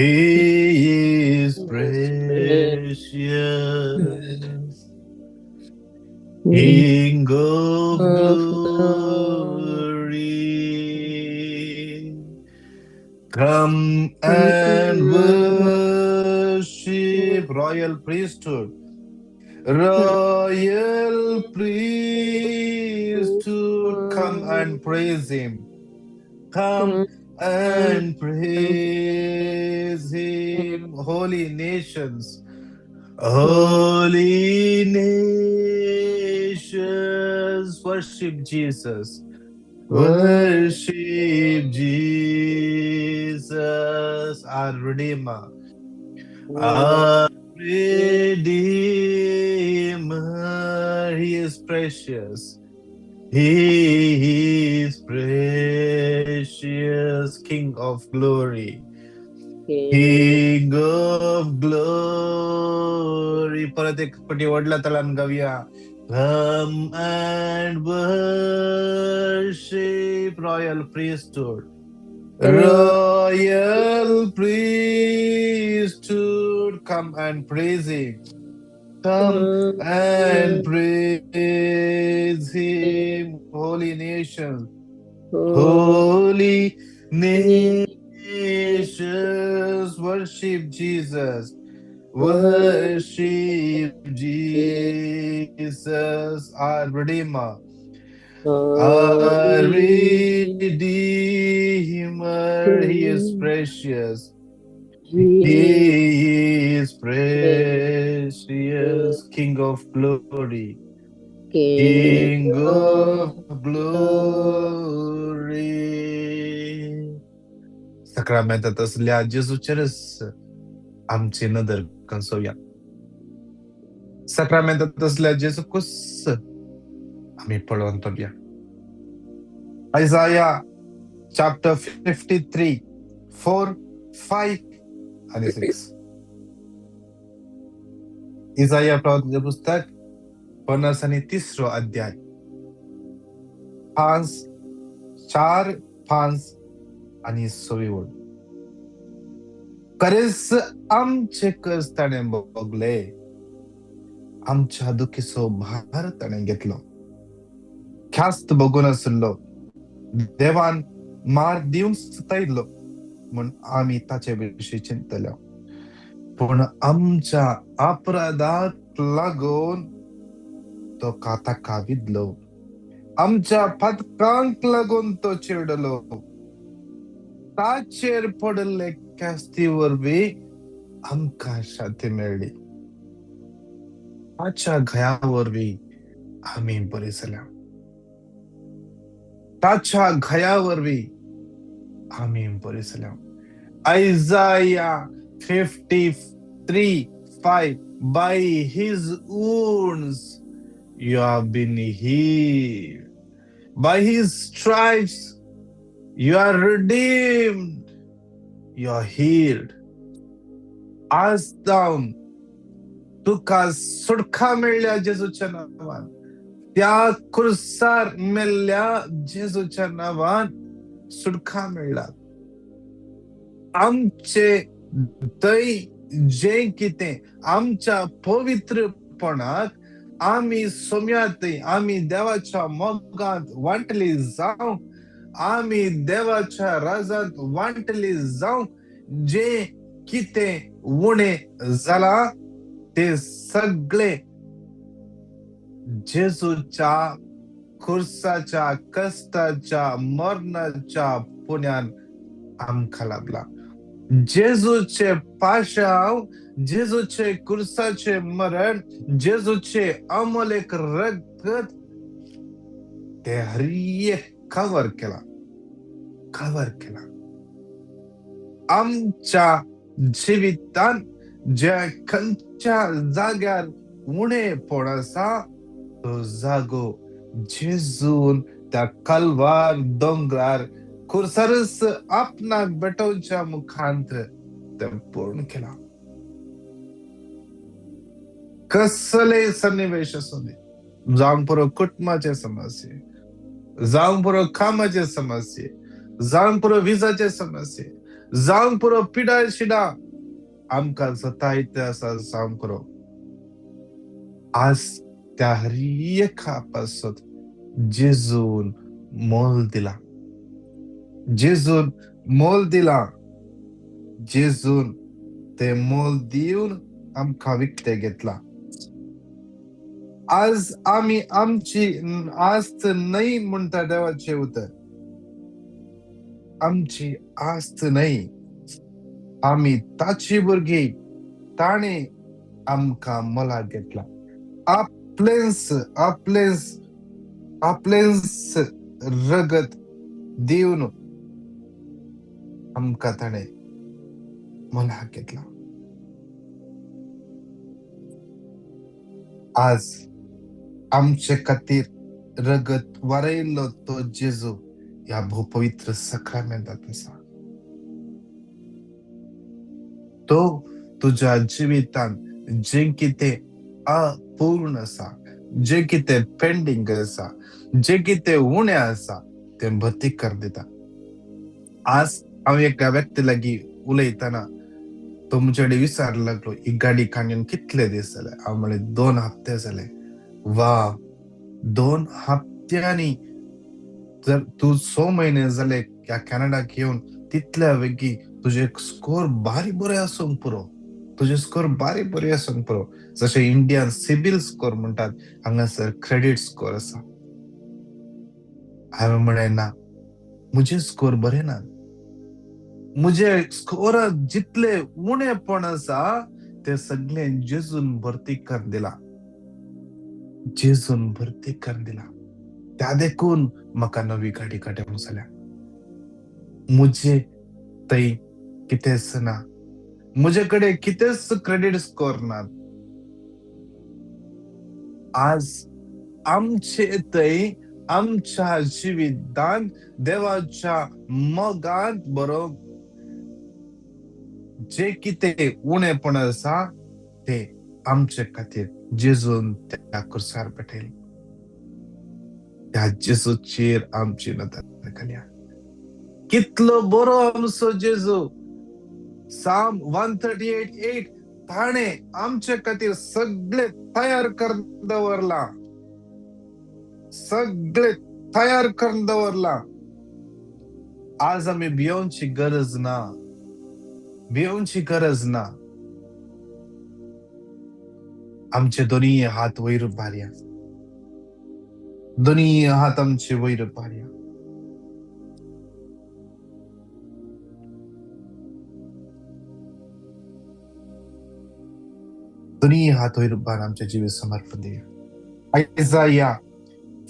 He is precious. King of glory, come and worship. Royal priesthood, royal priesthood, come and praise him. Come and praise him. Holy nations, holy nations, worship Jesus. Worship Jesus, our Redeemer. Our Redeemer, He is precious. He is precious, King of glory. King of glory. परत एक पटी व्हडल्या तालान गावया. Come and worship, royal priesthood. Royal priesthood, come and praise him. Come and praise him, holy nations. Holy nations, worship Jesus. Worship Jesus, our Redeemer. Our Redeemer, He is precious. He is precious, King of glory. King of glory. साक्रामेंतात असल्या जेजूचेरच आमची नदर कंसोवया. साक्रामेंतात असल्या जेजूकूच आमी पळोवन पळोवया. Isaiah chapter 53, 4, 5 आनी 6. इजाया प्रवादाचें पुस्तक 53 अध्याय, 5, 4, 5 आनी 6 ओळ. खरेंच आमचे कस ताणें भोगले, आमच्या दुखीचो भार ताणें घेतलो. ख्यास्त भोगून आशिल्लो, देवान मार दिवंक सतायल्लो म्हूण आमी ताचे विशीं चिंतले. पूण आमच्या अपराधाक लागून तो ताका विदलो, आमच्या पदकांक लागून तो चिरडलो. ताचेर पडिल्ले ख्यास्ती वरवीं आमकां शांती मेळ्ळी. ताच्या घाया वरवीं आमी बरी जाल्या. ताच्या घाया वरवीं आमी बरी जाल्या. Isaiah 53:5, by his wounds you have been healed. By his stripes you are redeemed. You are healed. आज जावन तुका सुटका मेळ्ळ्या जेजूच्या नांवान. त्या खुर्सार मेल्ल्या जेजूच्या नांवान सुटका मेळ्ळा. आमचे थंय जें कितें आमच्या पवित्रपणाक आमी सोम्यात, आमी देवाच्या मोगांत वांटली जावंक, आमी देवाच्या राजांत वांटली जावंक जें कितें उणें जालां ते सगळे जेजूच्या खुर्साच्या कश्टाच्या मरणाच्या पुण्यान आमकां लाभला. जेजूचे पाशांव, जेजूचे खुर्साचे मरण, जेजूचे अमोलेक रगत ते हर एक कवर केला, कवर केला. आमच्या जिवितान ज्या खंयच्या जाग्यार उणेपण आसा तो जागो जेजून त्या कलवार दोंगरार खुर्सारच आपणाक भेटोवच्या मुखांत ते पूर्ण केला. कसले सन्निवेश आसूं दी, जावंक पुरो कुटुंबाचे समस्ये, जावंक पुरो कामाचे समस्ये, जावंक पुरो विजाचे समस्ये, जावंक पुरो पिडाय शिडा आमकां सतायते आसा जावंक पुरो. आज त्या हर एका पासत जेजून मोल दिला, जेजून मोल दिला, जेजून ते मोल दिवन आमकां विकते घेतला. आज आमी आमची आस्त न्हय म्हणटा देवाचें उतर, आमची आस्त न्हय, आमी ताची भुरगीं, ताणें आमकां मोलाक घेतला. आपलेंच आपलेंच आपलेंच रगत दिवन आमकां ताणें मोलाक घेतला. आज आमचे खातीर रगत वारयल्लो तो जेजू ह्या भोव पवित्र सक्रामेंतांत आसा. तो तुज्या जिवितांत जें कितें अपूर्ण आसा, जें कितें पेंडींग आसा, जें कितें उणें आसा तें भरती कर दिता. आज हांव एका व्यक्ती लागीं उलयतना तो म्हजे कडेन विचारपाक लागलो, ही गाडी काडून कितले दीस जाले? हांव म्हणलें 2 हप्ते जाले. वा, 2 हप्त्यांनी जर तूं 6 म्हयने जाले ह्या कॅनडाक येवन, तितल्या वेगीं तुजे स्कोर बारी बरे आसूंक पुरो, तुजे स्कोर बारी बरे आसूंक पुरो. जशें इंडियान सिबील स्कोर म्हणटात, हांगासर क्रेडीट स्कोर आसा. हांवें म्हणलें ना, म्हजे स्कोर बरे ना, म्हजे स्कोराक जितले उणेपण आसा ते सगळे जेजून भरती कर दिला, जेजून भरती कर दिला. त्या देखून म्हाका नवी गाडी काडूंक जाल्या. म्हजे थंय कितेंच ना, म्हजे कडेन कितेंच क्रेडीट स्कोर ना. आज आमचे थंय आमच्या जिवितांत देवाच्या मोगांत बरो जे कितें उणेपण आसा ते आमचे खातीर जेजून त्या कुर्सार पेटयलें. त्या जेजूचेर आमची नदर घालया. कितलो बरो आमचो जेजू. साम 138:8 ताणें आमचे खातीर सगळे तयार करून दवरला, सगळे तयार करून दवरला. आज आमी भियोवची गरज ना, भियोवची गरज ना. आमचे दोनूय हात वयर उबारया, दोनूय हात आमचे वयर उबारया. दोनूय हात वयर उबार आमचे जिवीत समर्पण दिया. आयजाया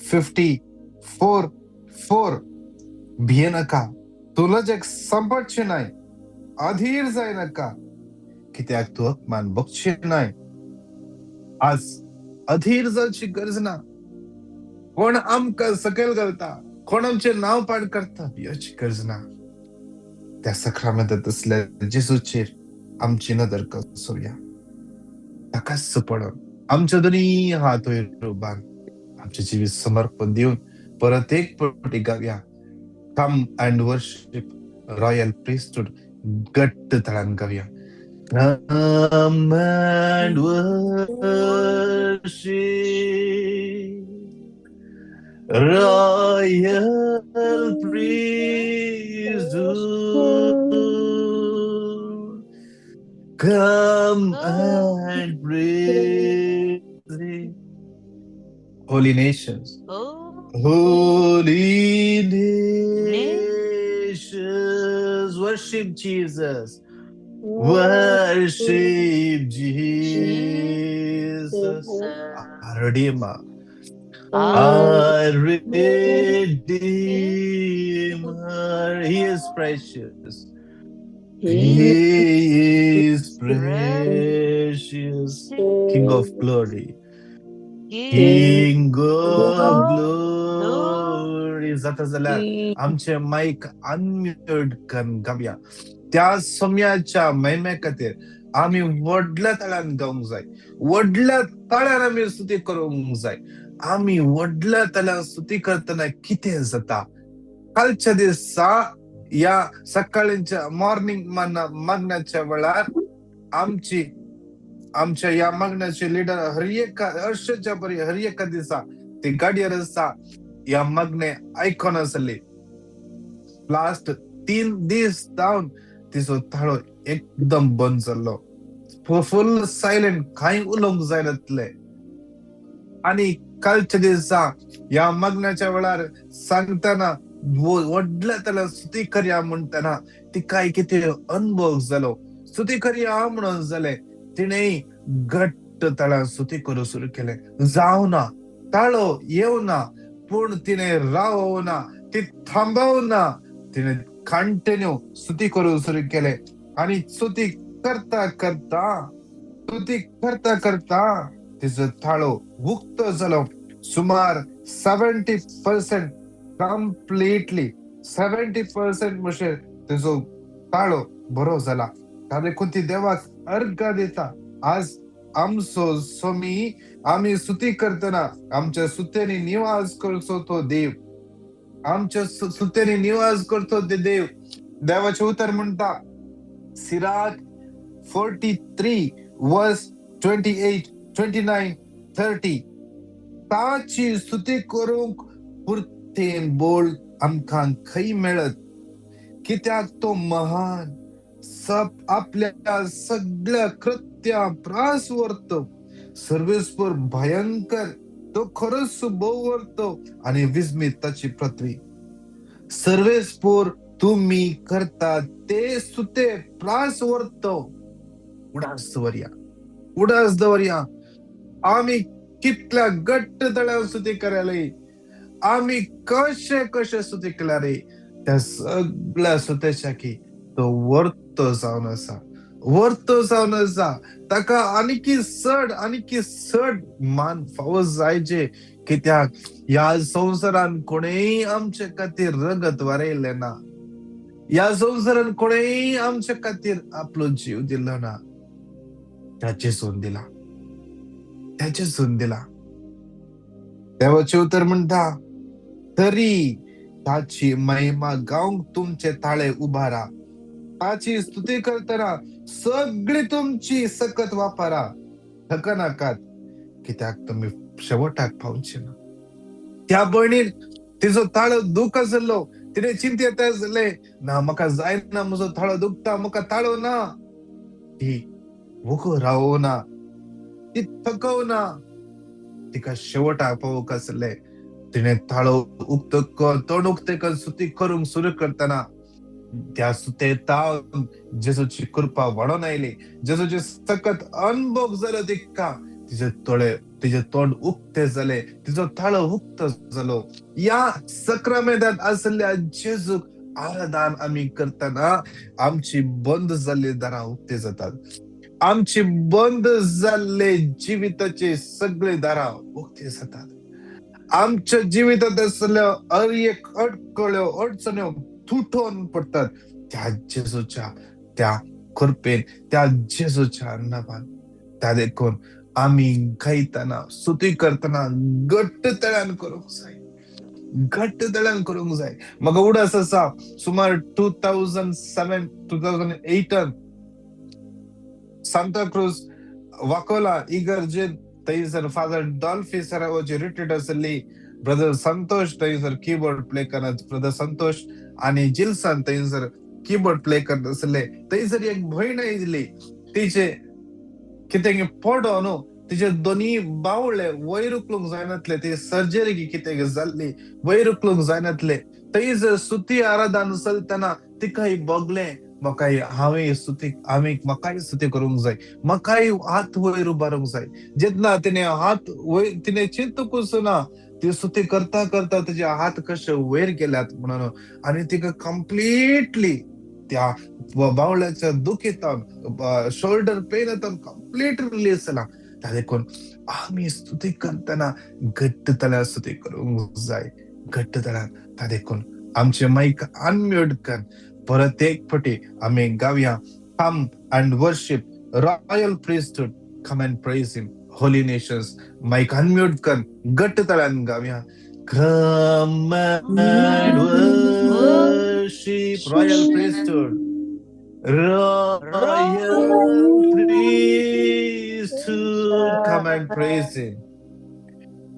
54:4 भिये नाका, तूं लजेक सांपडचें नाय, अधीर जाय नाका, कित्याक तूं अपमान भोगचें नाय. आज अधीर जावची गरज ना. कोण आमकां सकयल घालता, कोण आमचें नांव पाड करता, भियोची गरज ना. त्या सक्रामेंतांत आसल्या जेजूचेर आमची नदर कसोवया. ताकाच पळोवन आमचे दोनूय हात वयर उबार आमचें जिवीत समर्पण दिवन परत एक फावटी गावया. Come and worship royal priesthood. घट्ट ताळ्यान गावया. Come and worship royal priesthood. Come and praise Him. Holy nations, holy nations, worship Jesus, worship Jesus, our Redeemer, our Redeemer. He is precious. He is precious, King of glory, King of glory. जाता जाल्यार आमचे मायक unmute करून गावया. त्या सोम्याच्या महिमे खातीर आमी व्हडल्या ताळ्यान गावंक जाय, व्हडल्या ताळ्यान आमी स्तुती करूंक जाय. आमी व्हडल्या ताळ्यान स्तुती करतना कितें जाता? कालच्या दिसा या सकाळींच्या मॉर्निंग मागण्याच्या वेळार आमची आमच्या या मागण्याचे लिडर हर एका वर्षाच्या परी हर एका दिसा ती गाडयेर आसा. या मागणे आयकोन आसली लास्ट 3 दीस जावन तिचो ताळो एकदम बंद जाल्लो, फुल सायलेंट, कांय उलोवंक जायनातले. आनी कालच्या दिसा ह्या मागण्याच्या वेळार सांगतना व्हडल्या ताळ्यान स्तुती करया म्हणटना तिका कितें अनुभव जालो. स्तुती करया म्हणून जालें, तिणें घट्ट ताळ्यान स्तुती करूंक सुरू केलें. जावना ताळो येवना, पूण तिणें रावना, ती थांबवना, तिणें कंटिन्यू स्तुती करूंक सुरू केलें. आनी स्तुती करता करता स्तुती करता करता तिचो ताळो उक्तो जालो. सुमार 70% कंप्लिटली 70% म्हणचे तिचो ताळो बरो जाला. देखून ती देवाक अर्घ दिता. आज आमचो स्वामी आमी स्तुती करतना आमच्या स्तुत्यांनी निवास करचो तो देव, आमच्या स्तुत्यांनी निवास करचो ते देव. देवाचें उतर म्हणटा सिराक 43 verse 28, 29, 30, ताची स्तुती करूंक पुरतें बोल आमकां खंय मेळत, कित्याक तो महान सब आपल्या सगळ्या कृत्या प्रास व्हरतो, सर्वेस्पर भयंकर तो खरोच भोव व्हरतो आनी विस्मीत ताची पृथ्वी. सर्वेस्पर तुमी करता ते स्तुते प्रास व्हरतो. उडास दवरया, उडास दवरया. आमी कितल्या घट्ट तळ्यान स्तुती करायला, आमी कशे कशे स्तुती केल्या रे, त्या सगळ्या स्तुतेच्या की तो वर्तो जावन आसा, वर्तो जावन आसा. ताका आनीकी चड आनीकी चड मान फावो जायचे, कित्याक ह्या संवसारान कोणेय आमचे खातीर रगत वारयलें ना, ह्या संवसारान कोणेय आमचे खातीर आपलो जीव दिलो ना. ताचें सोन दिला, ताचें सोन दिला. देवाचें उतर म्हणटा तरी ताची महिमा गावंक तुमचे ताळे उबारा, ताची स्तुती करतना सगळी तुमची सकत वापरा, थकनाकात, कित्याक तुमी शेवटाक पावचे ना. त्या भयणीन तिचो ताळो दुख आसलो, तिणें चिंतेत आसलें ना म्हाका जायना, म्हजो ताळो दुखता, म्हाका ताळो ना. ती वोगो रावना, ती थकवना, तिका शेवटाक पावूंक आसलें. तिणें ताळो उक्तो तोंड उक्तें करून स्तुती करूंक सुरू करतना त्या स्तुतेतावन जेजूची कृपा वाडोन आयली, जेजूची सकत अनभोग जालो तिका, तिचे तोळे तिचे तोंड उक्ते जाले, तिचो ताळो उक्तो जालो. ह्या सक्रामेंतांत आसल्या जेजूक आराधन आमी करतना आमची बंद जाल्ली दारां उक्ती जातात, आमची बंद जाल्ले जिविताचे सगळे दारां उक्ती जातात. आमच्या जिवितात आसल्या हर एक अडकळ्यो अडचण्यो तुटोन पडटात त्या जेजूच्या त्या कृपेन, त्या जेजूच्या नांवान. त्या देखून आमी गायतना स्तुती करतना घट्ट तळ्यान करूंक जाय, घट्ट तळ्यान करूंक जाय. म्हाका उडास आसा सुमार 2007 2008 सांताक्रूज वाकोला इगर्जेन थंयसर फादर डॉल्फी सरावची रिट्रीट आसली. ब्रदर संतोष थंयसर कीबोर्ड प्ले करत, ब्रदर संतोष आनी जिल्सन थंयसर कीबोर्ड प्ले करत आसले. थंयसर एक भयण आयिल्ली, तिचे कितें पडो न्हू, तिचे दोनी बावळे वयर उखलूंक जायनातले, ती सर्जरी कितें जाल्ली, वयर उखलूंक जायनातले. थंयसर स्तुती आराधन चलतना तिकाय भोगलें, म्हाकाय हांवें स्तुती, हांवें म्हाकाय स्तुती करूंक जाय, म्हाकाय हात वयर उबारूंक जाय. जेन्ना तिणें हात वयर तिणें चिंतूकच ना, ती स्तुती करता करता तिचे हात कशे वयर गेल्यात म्हणून, आनी तिका कंप्लिटली त्या बावळ्याच्या दुखीतान शोल्डर पेनांत कंप्लीट रिलीज जाला. त्या देखून आमी स्तुती करतना घट्ट तळ्यान स्तुती करूंक जाय, घट्ट तळ्यान. त्या देखून आमचे मायक अनम्यूट कर, परत एक फावटी आमी गावया, Come and worship royal priesthood, come and praise him, holy nations. Mic unmute कर, घट्ट तळ्यान गावया. Come and worship Worship royal priesthood. Royal priesthood, come and praise him.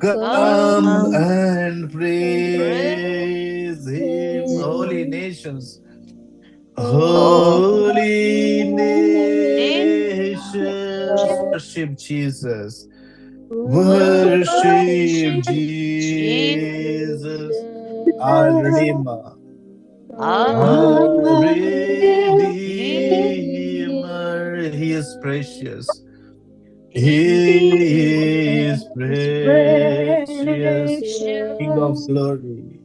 Come and praise him, holy nations. Holy nations, worship Jesus. Worship Jesus, our Redeemer. Our Redeemer, He is precious. He is precious, King of glory.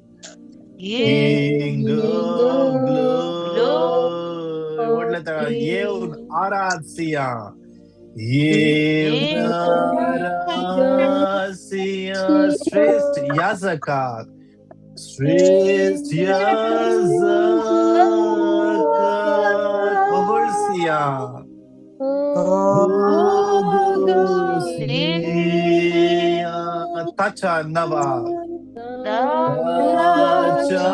King of glory. म्हटलं तर येऊन आराधसिया, येऊन आराधसिया, श्रेष्ठ याजकात, श्रेष्ठ याजकात, ओगळसिया, ओगळसिया, ताच्या नवा, ताच्या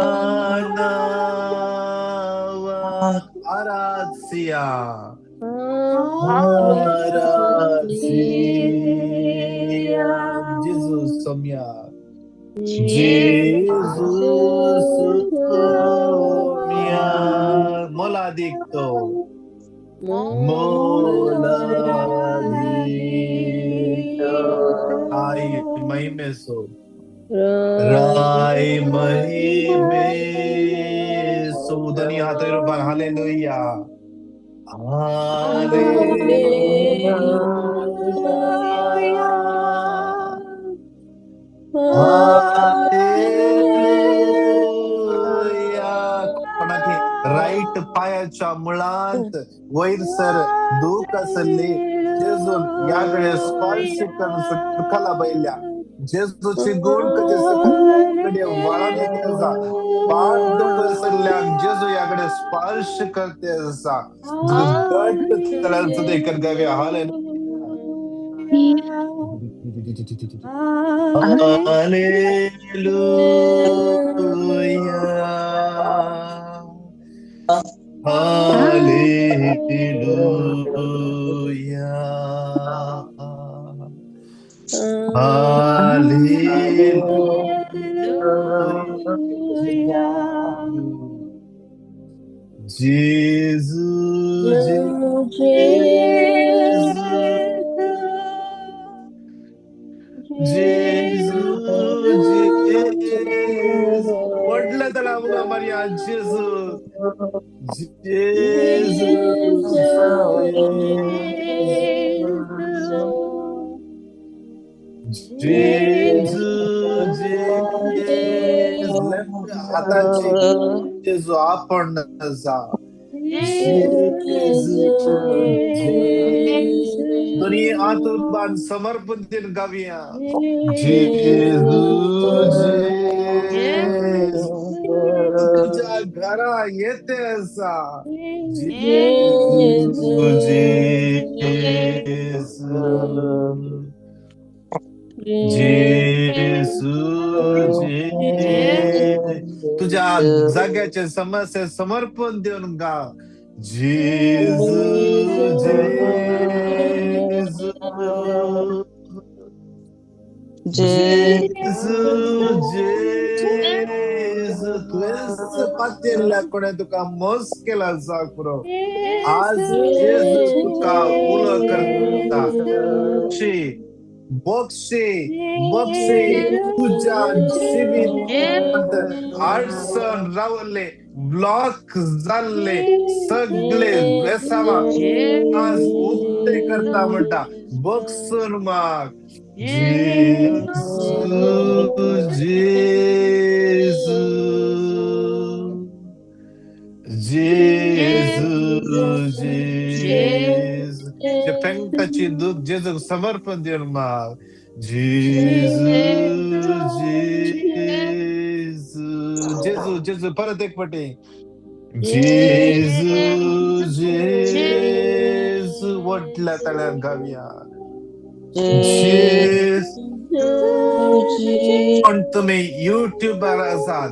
नावा, आराधसिया, आराधसिया, जेजू सोम्या, जेजू सोम्या, मोलादीक तो, मोलादीक राय महिमेसो, राय महिमेसो, दोन्ही हात वयर उबार, हालेलुया, हालेलुया, हालेलुया. कोणाकी राईट पायाच्या मुळांत वयर सर दूख आसली, जेजून ह्या कडे स्पर्श करून सुटकाला बैल्या, जेजूची गुण कधी कडे वळण येते आसा, पाठ दुखत आसल्यान जेजू ह्या कडे स्पर्श करते आसा, घट तळांचो ते कर गावया, हालेलुया, हालेलुया, हालेलुया, हालेलुया, जेजू, जेजू, जेजू, जेजू. व्हडल्या तळा मुखार मारया, जेजू, जेजू, जेजू, जेजू. लेफ्ट हाताची जेजू आपण जा, जेजू, दोन्ही हात उबान समर्पण दिन गावया, जेजू, जेजू, तुझ्या घरा येते असा, जेजू, जेजू, जेजू, जेजू, तुझ्या जाग्याचे समस्या समर्पण देऊन गा, जेजू, जेजू, जेजू, जेजू, तुवेंच पातेल्ल्या कोणें तुका मोस केला जावंक पुरो, आज जेजू तुका उलो करता, शी बक्षी, बक्षी, तुझ्या जिवितांत अडचण रावले, ब्लॉक जाल्ले सगळे बेसावा आज उक्ते करता म्हणटा, बक्षून माग, जेजू, जेजू, जेजू, जेजू, जे पेंटाची दूख जेजूक समर्पण दिवन माग, जेजू, जेजू, जेजू, जेजू, परत एक फावटी, जेजू, जेजू, व्हडल्या ताळ्यान गावया, जेजू. कोण तुमी युट्यूबार आसात,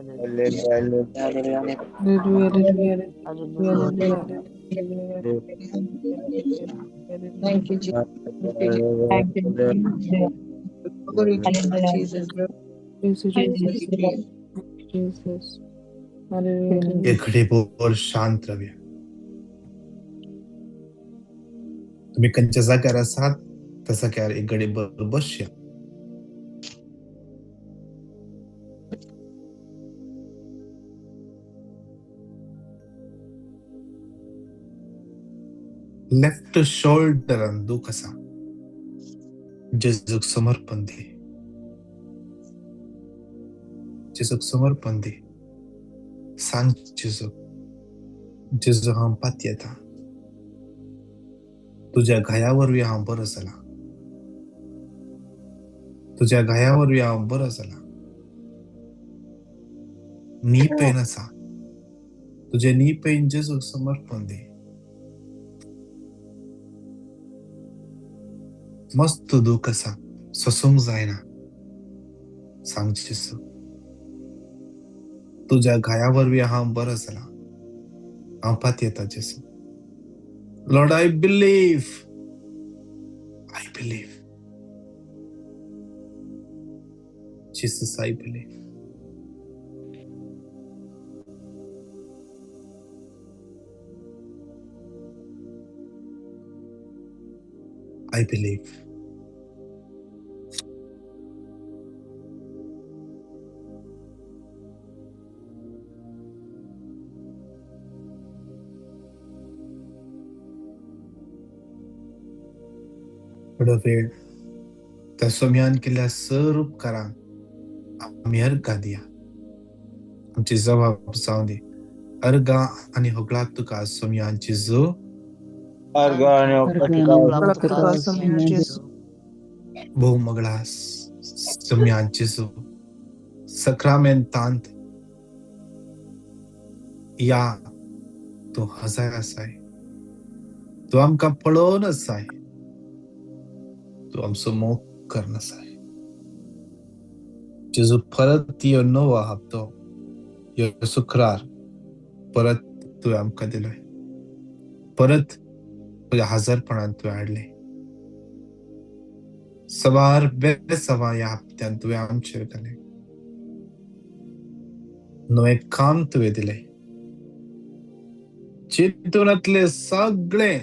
Hallelujah, hallelujah, hallelujah, hallelujah. Thank you, Jesus. Thank you, Jesus. Glory to you, Jesus. Jesus, Thank Jesus, you, Jesus. Jesus. Hallelujah. एक घडीभर शांत रावया. तुम्ही खंयच्या जाग्यार आसात त्या जाग्यार एक घडीभर बसया. लेफ्ट शोल्डरान दूख आसा, जेजूक समर्पण दी, जेजूक समर्पण दी. सांग जेजूक, जेजू हांव पातयेता, तुज्या घाया वरवीं हांव बरो जाला, तुज्या घाया वरवीं हांव बरो जाला. नी पेन आसा, तुजें नी पेन जेजूक समर्पण दी. मस्त दूख आसा, सोसूंक जायना. सांग जेजू, तुज्या घाया वरवीं हांव बरो जाला, हांव पातयेता जेजू. Lord, I believe, I believe. Jesus, I believe. I believe. थोडो वेळ त्या सोम्यान केल्ल्या सर उपकारांक आमी अर्गां दिया, आमची जबाब जावं दी. अर्गां आनी होगळाक तुका सोम्यान जेजू. भोव मगळा सोम्यान जेजू, सक्रामेंतांत या तूं हजर आसाय, तूं आमकां पळोवन आसाय, तूं आमचो मोग करून आसाय. जेजू परत यो नवो हप्तो, यो शुक्रार परत तुवें आमकां दिलोय, परत तुज्या हजरपणान तुवें हाडलें. सवार बेसवां ह्या हप्त्यान तुवें आमचेर घालें, नवें काम तुवें दिलें. चिंतूनातले सगळें,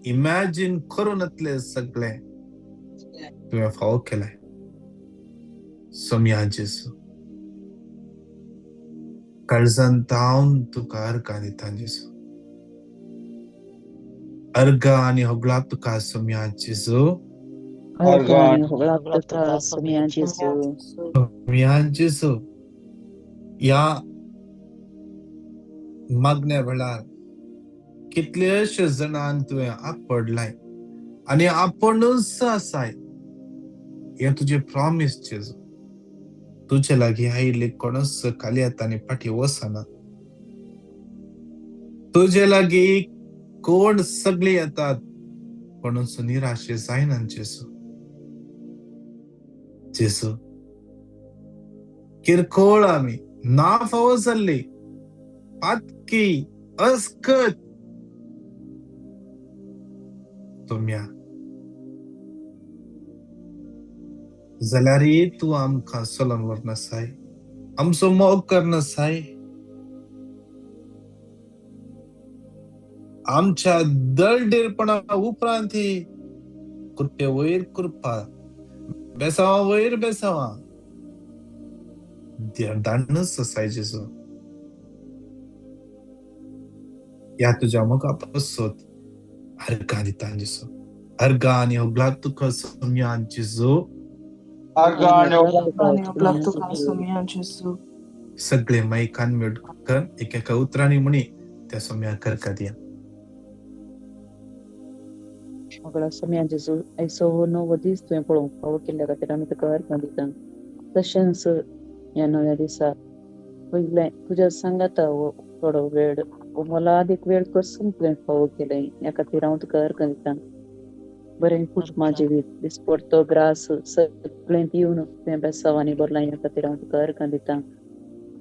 इमॅजीन करूनातले सगळें तुवें फावो केलें. सोम्या जेजू, काळजान धांवन तुका अर्गां दिता जेजू. अर्गां आनी होगळाक तुका सोम्या जेजू. सोम्या जेजू, ह्या मागण्या वेळार कितलेशे जाणांक तुवें आपडलाय आनी आपूणच आसाय, हें तुजें प्रॉमीस जेजू. तुजे लागीं आयिल्ले कोणूच खाली हातांनी फाटीं वचना, तुजे लागीं कोण सगळीं येतात, कोणूच निराशे जायना जेजू. जेजू, किरकोळ आमी ना फावो जाल्ली, पातकी, अस्कत तुम्या जाल्यारय तूं आमकां चलोवन व्हरनासाय, आमचो मोग करनासाय, आमच्या दळडीरपणा उपरांत कृपे वयर कृपा, बेसांवा वयर बेसांवा दांडच आसाय जेजू. ह्या तुज्या मोगा पासत अर्गां दिता जेजू. अर्गां आनी होगळाक तुका सोम्या जेजू. सगळे मायकान म्यूट कर, एकेका उतरांनी म्हणी त्या सोम्याक अर्गां दिया. मगळा सोम्या जेजू, आयचो हो नवो दीस तुवें पळोवंक फावो केल्ल्या खातीर आमी तुका अर्गां दिता. तशेंच ह्या नव्या दिसा पयलें तुज्या सांगाता हो थोडो वेळ, हो मोलादीक वेळ कसून तुवें फावो केलें ह्या खातीर हांव तुका अर्गां दिता. बरें कुटुंबा जिवीत दिसपडतो ग्रास सगळें दिवन तुवें बेसांवांनी भरलां ह्या खातीर हांव तुका अर्गां दिता.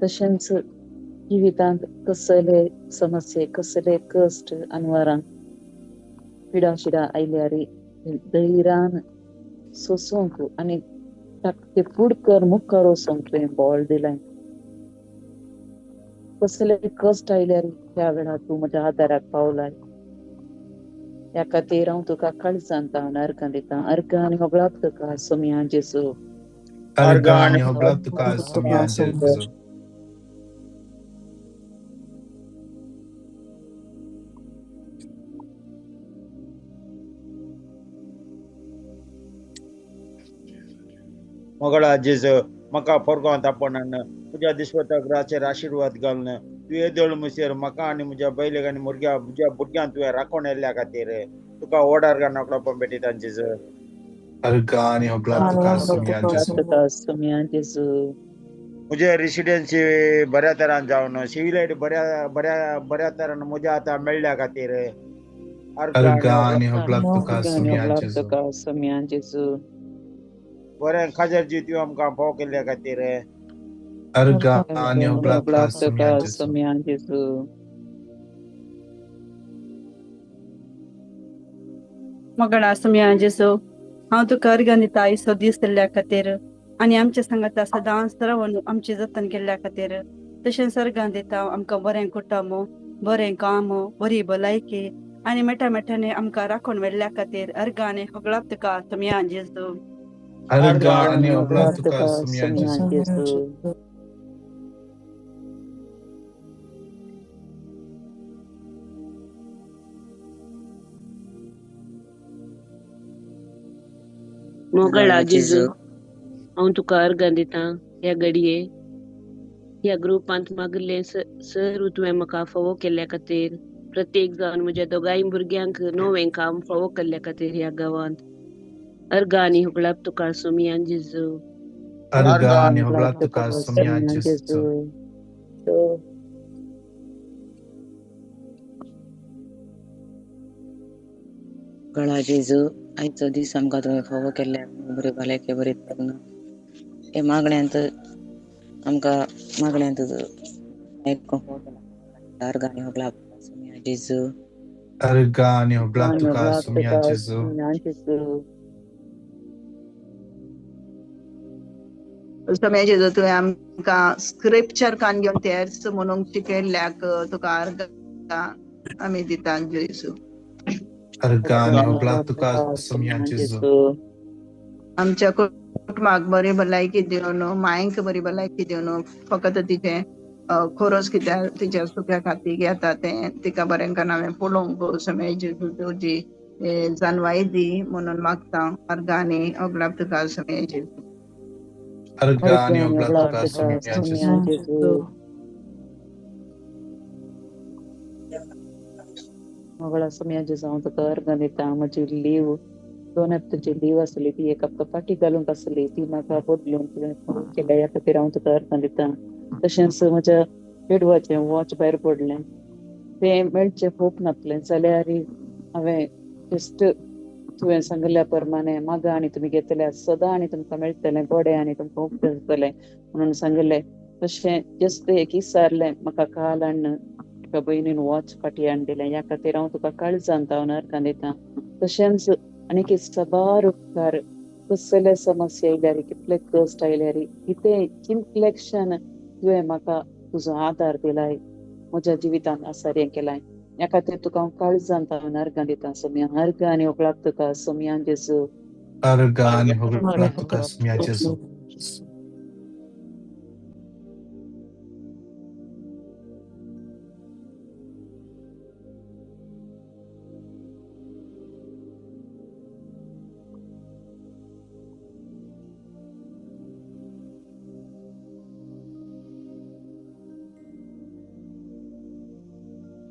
तशेंच जिवितांत कसले समस्ये कसले कश्ट अनवरां पिडा शिडा आयल्यार धैर्यान सोसूंक आनी ते फुडकर मुखार वचोंक तुवें बळ दिलें. कसले कश्ट आयल्यार त्या वेळार तूं म्हज्या आदाराक पावलाय. ह्या खातीर हांव तुका काळजांत हांव अर्गां दिता. अर्गां आनी होगळाप तुका सोमया जेजू. अर्गां आनी होगळाप तुका सोमया जेजू. मगळा जेजू म्हाका फोरगांत आपणान तुज्या दिसवता ग्राचेर आशिर्वाद घालून तूं येदोळ मुसेर म्हाका आनी म्हज्या बैलेक आनी मुरग्या म्हज्या भुरग्यांक तुवें राखून येल्ल्या खातीर तुका ओडार घालून भेटयता जेजू. अर्गां आनी होगळाप तुका सोमया जेजू. म्हजे रेसिडेन्सी बऱ्या तरान जावन सिवील आयडी बऱ्या बऱ्या बऱ्या तरान म्हज्या आतां मेळ्ळ्या खातीर अर्गां आनी होगळाप तुका सोमया जेजू. बरें खाजर जी तुवें आमकां फावो केल्ल्या खातीर अर्गां आनी होगळाप तुका सोमया जेजू. मगळा सोमया जेजू, हांव तुका अर्गां दिता आयचो दीस दिल्ल्या खातीर आनी आमच्या सांगाता सदांच रावन आमचें जतन केल्ल्या खातीर. तशेंच अर्गां दिता आमकां बरें कुटुंब, बरें काम, बरी भलायकी आनी मेटा मेटांनी आमकां राखून व्हेल्ल्या खातीर अर्गां आनी होगळाप तुका सोमया जेजू. अर्गां आनी होगळाप तुका सोमया जेजू. मोगळा जेजू, हांव तुका अर्गां दिता ह्या घडये ह्या ग्रुपांत मागिल्लें सर्व तुवें म्हाका फावो केल्ल्या खातीर. प्रत्येक जावन म्हज्या दोगांय भुरग्यांक नवें काम फावो केल्ल्या खातीर ह्या गांवांत अर्गां आनी होगळाप तुका सोमया जेजू. अर्गां आनी होगळाप तुका सोमया जेजू. गळा जेजू, आयचो दीस आमकां तुवें फावो केल्ल्या बरी भलायकी बरी हे मागण्यांत आमकां मागण्यांत आयकूंक फावो केला. अर्गां आनी होगळाप तुका सोमया जेजू. अर्गां आनी होगळाप तुका सोमया जेजू. सोमया जेजू, तुवें आमकां स्क्रिप्चर कान घेवन तेर्स म्हणूंक शिकयल्ल्याक तुका अर्गां आमी दिता जेजू. अर्गां आनी होगळाप तुका सोमया जेजू. आमच्या कुटुंबाक बरी भलायकी दिवन, मायंक बरी भलायकी दिवन, फकत तिचें खोरोस कित्याक तिच्या सुक्या खातीर येता तें तिका बरें करून हांवें पळोवंक सोमया जेजू तुजी जानवाय दी म्हणून मागता. अर्गां आनी होगळाप तुका सोमया जेजू. अर्गां आनी होगळाप तुका सोमया जेजू. मगळा सोमया जेजू, हांव तुका अर्गां दिता. म्हजी लीव 2 हप्त्याची लीव आसली ती एक हप्तो फाटीं घालूंक आसली ती म्हाका बदलून तुवें केल्या ह्या खातीर हांव तुका अर्गां दिता. तशेंच म्हज्या चेडवाचें वॉच भायर पडलें तें मेळचें होप नासलें जाल्यार हांवें जस्ट तुवें सांगिल्ल्या प्रमाणे मागा आनी तुमी घेतले सदां आनी तुमकां मेळटलें गोडे आनी तुमकां उक्तें जातलें म्हणून सांगिल्लें. तशें जस्ट एक विचारलें म्हाका काल हाडून एका भयणीन वॉच फाटीं हाडून दिलें ह्या खातीर हांव तुका काळजांत हांव अर्गां दिता. तशेंच आनीक साबार उपकार कसले समस्या आयल्यार कितले कश्ट आयल्यार कितें कितलेक्षण तुवें म्हाका तुजो आदार दिलाय म्हज्या जिवितांत आसारें केलाय ह्या खातीर तुका हांव काळजांत हांव अर्गां दिता सोमया. अर्गां आनी होगळाप तुका सोमया जेजू. अर्गां आनी होगळाप तुका सोमया जेजू.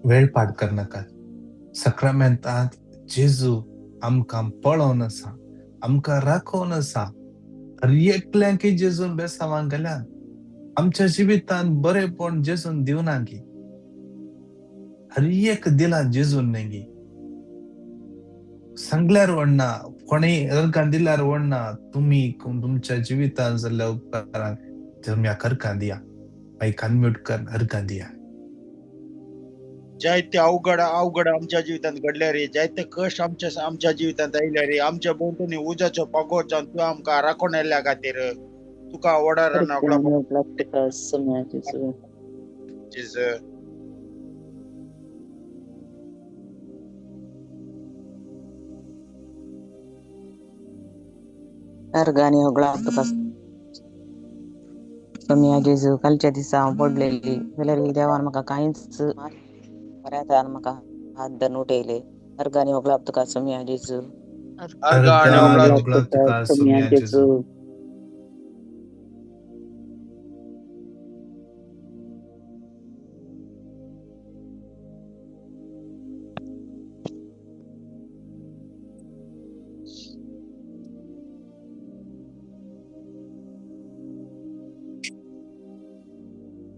वेळ पाड करनाकात. सक्रामेंतांत जेजू आमकां पळोवन आसा, आमकां राखोवन आसा. हर एकल्यांक जेजून बेसांवांक घाल्यान आमच्या जिवितांत बरेपण जेजून दिवना गी, हर एक दिला जेजून न्ही. सांगल्यार व्हडना, कोणेय अर्गां दिल्यार व्हडना, तुमी तुमच्या जिवितान जाल्ल्या उपकारांक तुमी अर्गां दिया. मायक अनम्यूट कर, अर्गां दिया. जायते अवघड अवघड आमच्या जिवितांत घडले रे, जायते कश्ट आमच्या आमच्या जिवितांत आयले रे, आमच्या भोंवतणी उज्याचो पागो जावन तुवें आमकां राखून येयल्ल्या खातीर तुका वडार जेजू. अर्गांनी होगळा तुका सोम्या जेजू. कालच्या दिसा हांव पडलेली जाल्यार देवान म्हाका कांयच बऱ्या तरान म्हाका हात धरून उठयले. अर्गांनी होगळा तुका सोम्या जेजू. अर्गांनी होगळा तुका सोम्या जेजू.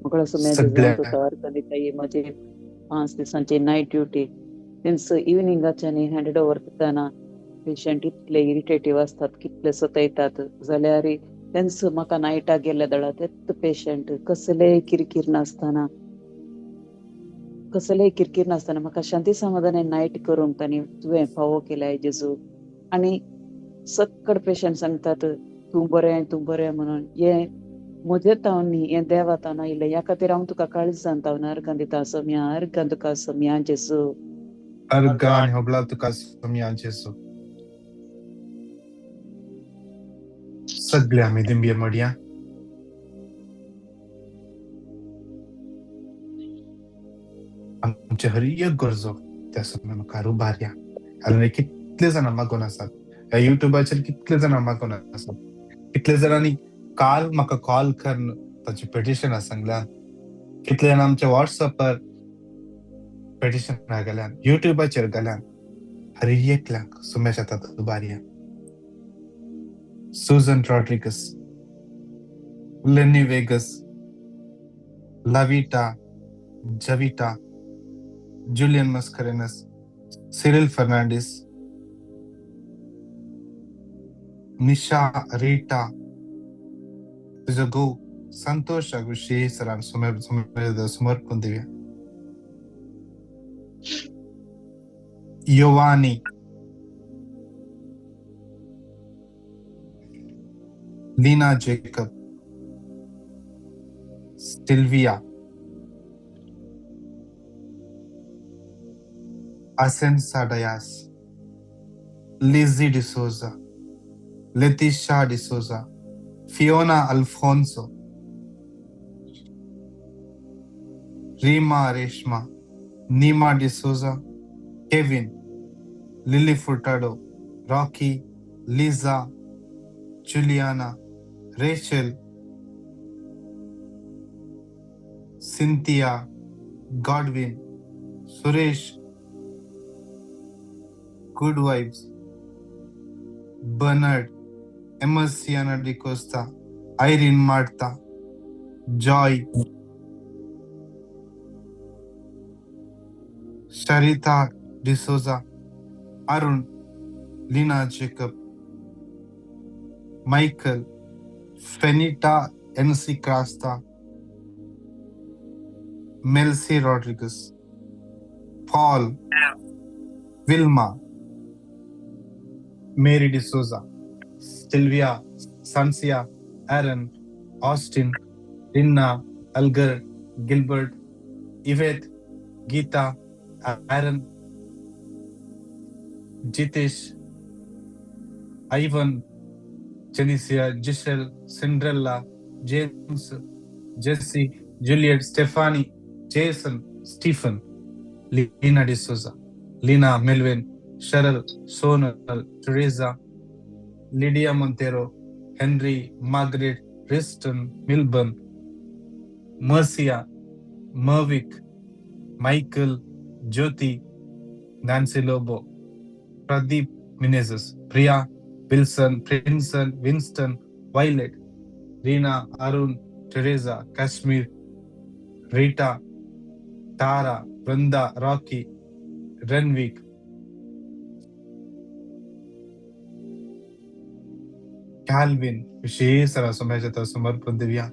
मोगळा सोम्या जेजू, सगळ्या तुका अर्गां दिता. ही म्हजी 5 दिसांची नायट ड्युटी, तेंच इव्हनिंगाच्यानी हँडेड ओवर करतना पेशंट इतले इरिटेटीव आसतात, कितले सतयतात, जाल्यार तेंच म्हाका नायटाक गेल्ले दळा तेच पेशंट कसलेय किरकीर नासतना, कसलेय किरकीर नासतना म्हाका शांती समाधान नायट करूंक तांणी तुवें फावो केलाय जेजू. आनी सक्कड पेशंट सांगतात तूं बरें तूं बरें म्हणून. हें म्हजें तावन न्ही, हें देवा तावन आयिल्लें. ह्या खातीर हांव तुका काळजान तावन अर्गां दिता सोम्या, अर्गां तुका सोम्या जेजू. अर्गां होगळा तुका सोम्या जेजू. सगळे आमी दिंबये मोडया. आमचे हर एक गरजो त्या समय मुखार उबारया. आनी कितले जाणां मागून आसात ह्या युट्यूबाचेर, कितले जाणां मागून आसात, कितले जाणांनी काल म्हाका कॉल करून ताची पेटिशनां सांगल्यान, कितले जाणां आमच्या वॉट्सएपार पेटिशनां घाल्यान, युट्यूबाचेर घाल्यान. हर एकल्याक सुम्या शेतात उबारया. Susan Rodrigues, Lenny Vegas, Lavita, Javita, Julian Mascarenhas, Cyril Fernandes, Nisha, Rita, तुजो घोव संतोष विशीं सरान समर्पण दिवया. Yovani, Leena Jacob, Sylvia, Asensa Dias, Lizzie D'Souza, Letisha D'Souza, Fiona Alphonso, Reema Reshma, Neema D'Souza, Kevin, Lily Furtado, Rocky, Liza, Juliana, Rachel, Cynthia, Godwin, Suresh, Good Vibes, Bernard, Emerciana D'Costa, Irene Martha, Joy, Sharita D'Souza, Arun, Leena Jacob, Michael, Fenita NC Crasta, Melcy Rodriguez, Paul, Wilma, Mary D'Souza, Sylvia, Sancia, Aaron, Austin, Rinna, Algar, Gilbert, Yvette, Geeta, Aaron, Jitesh, Ivan, Jenicia, Giselle, Cinderella, James, Jesse, Juliet, Stephanie, Jason, Stephen, Lena D'Souza, Lena, Melvin, Cheryl, Sonal, Teresa, Lydia Montero, Henry, Margaret, Riston, Milburn, Mercia, Mervick, Michael, Jyoti, Nancy Lobo, Pradeep Menezes, Priya, Wilson, Princeton, Winston, Violet, Reena, Arun, Teresa, Kashmir, Rita, Tara, Vrinda, Rocky, Renwick, Calvin विशेष सोम्याच्या समर्पण दिवया.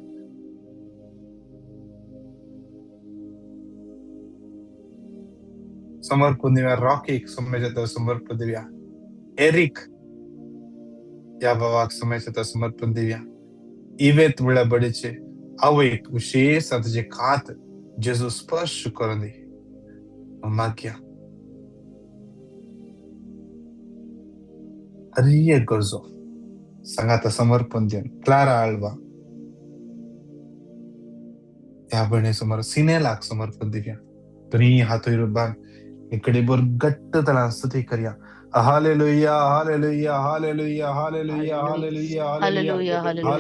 समर्पण दिवया रॉकीक सोम्याच्या समर्पण दिवया. Eric ह्या भावाक सोम्याच्या समर्पण दिवया. इवेत म्हळ्यार बडीचे आवयक विशेष तुजे खात जेजू स्पर्श करून दी मागया. हर एक गरजो सांगाता समर्पण दिवन क्लारा आल्वा ह्या भयणी समोर सिनेलाक समर्पण दिवया. तरी हातूय रुबान इकडे बर घट्ट तळां स्तुती करया. Hallelujah hallelujah hallelujah hallelujah hallelujah hallelujah hallelujah hallelujah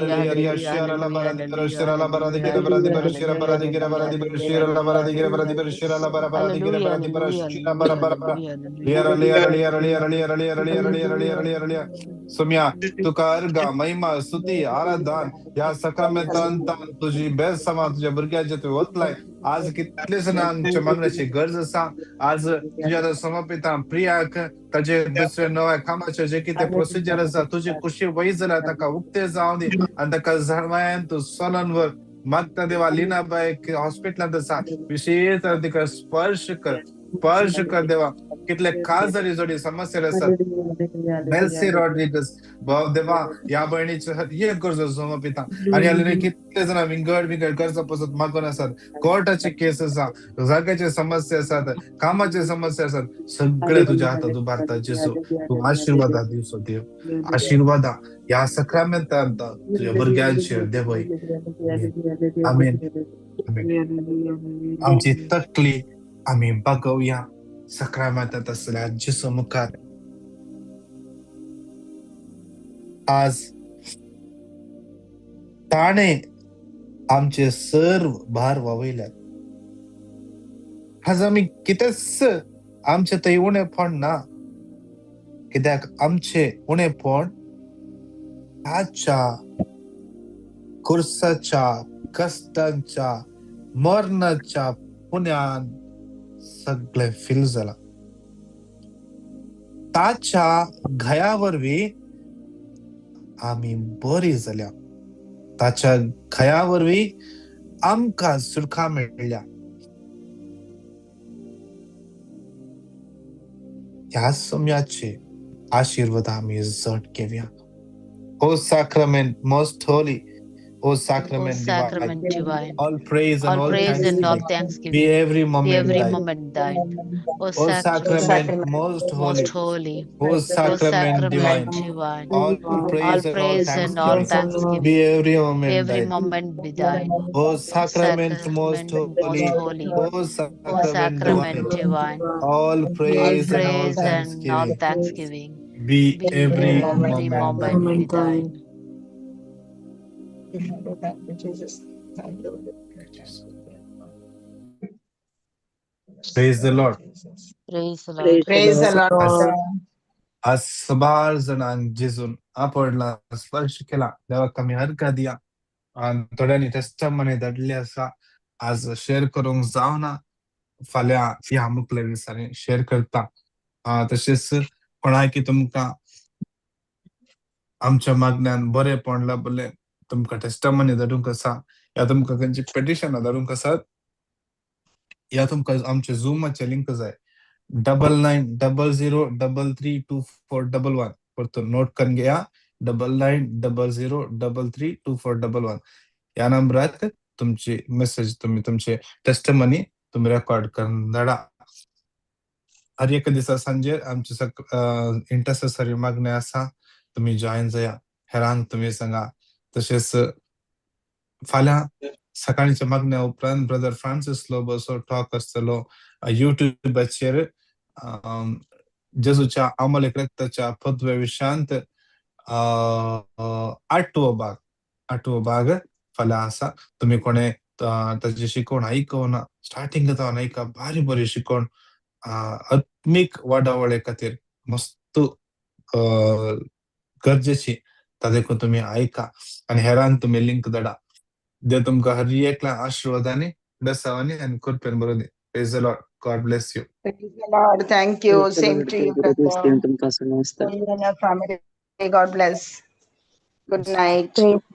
hallelujah. Soumya तुका अर्घा महिमा स्तुती आराधन ह्या सक्रामेंतान तुजी बेसमा तुज्या भुरग्याचे तुवें वतलाय. आज कितले जाणांच्या मागण्याची गरज आसा. आज तुज्या समर्पिता प्रियाक ताजे दुसरे नव्या कामाचे जे कितें प्रोसिजर आसा तुजी कुशी वय जाल्यार ताका उक्ते जावं दी आनी ताका जाणवायन तूं सोलन वर मागता देवा. लिनाबायक हॉस्पिटलांत आसा विशेष तिका स्पर्श कर, स्पर्श कर देवा. कितले काजारी जोडी समस्या आसात. मेल्सी रॉड्रिगस भाव देवा ह्या भयणीचे एक गरजो समर्पिता. आनी हालीं कितले जाणां विंगड विंगड गरजा पसत मागून आसात. कोर्टाचे केस आसा, जाग्याचे समस्या आसात, कामाचे समस्या आसात. सगळे तुज्या हातात उबारता जेजू. तूं आशिर्वादा दिवचो देव, आशिर्वादा ह्या सक्रामेंतांत तुज्या भुरग्यांचेर देवय. आमेन आमेन. आमची तकली आमी बागोवया सक्रामेंतांत आसल्या जेजू मुखार. आज ताणें आमचे सर्व भार वावयल्यात. आज आमी कितेंच आमचे थंय उणेपण ना, कित्याक आमचे उणेपण ताच्या कुर्साच्या कश्टांच्या मरणाच्या पुण्यान सगळे फील जाला. ताच्या घया वरवीं आमी बरी जाल्या. ताच्या घया वरवीं आमकां सुटका मेळ्ळ्या. ह्या समयाचे आशिर्वाद आमी जट घेवया. O sacrament most holy, O O sacrament divine, sacrament divine, all praise and all all praise and all thanksgiving be thanksgiving every be moment every thine. moment thine. O O sacrament sacrament most holy, most holy, O O sacrament sacrament divine, divine, all all praise and all praise and all thanksgiving be thanksgiving every be moment every thine. moment be thine. O O sacrament most sacrament holy, most holy, O O sacrament sacrament divine, divine, all all praise and all praise and all thanksgiving thanksgiving be be every every moment thine. moment be thine. Praise the Lord. Praise the Lord. Praise the Lord. आज सबार जाणांक जेजून आपडला स्पर्श केला. देवाक आमी हरका दिया. आनी थोड्यांनी टेस्टमनी धाडली आसा. आज शेअर करूंक जावना, फाल्यां ह्या मुखल्या दिसांनी शेअर करता. तशेंच कोणाकी तुमकां आमच्या मागण्यान बरेंपण लाभलें, तुमकां टेस्टमनी धाडूंक आसा या तुमकां खंयची पेटिशनां धाडूंक आसात या तुमकां आमचे झुमाचे लिंक जाय, 9900 33 24 11. परतून नोट करून घेया, 9900 33 24 11. ह्या नंबराक तुमची मेसेज, तुमी तुमचे टेस्टमनी तुमी रेकॉर्ड करून धाडा. हर एका दिसा सांजेर आमचे इंटरसेसरी मागणें आसा, तुमी जॉयन जाया. हेरांक तुमी सांगा. तशेंच फाल्यां सकाळच्या मागण्या उपरांत ब्रदर फ्रांसीस लोबोचो टॉक आसतलो युट्यूबाचेर जेजूच्या अमोलेक रक्ताच्या पदव्या विशयांत आठवो भाग, आठवो भाग फाल्यां आसा. तुमी कोणें ताची शिकवण आयकूना, स्टार्टिंग जावन आयका, बारी बरी शिकवण, आत्मीक वाडावळे खातीर मस्त गरजेची. ता देखून तुमी आयका आनी हेरांक तुमी लिंक धाडा. देव तुमकां हर एकल्या आशिर्वादांनी, ब्लेसावांनी आनी कृपेन भरून दी. Praise the Lord. God bless you. Praise the Lord. Thank you. Praise the Same Lord. to you, Thank you. brother. तुमकां समजता. You and your family. God bless. Good night.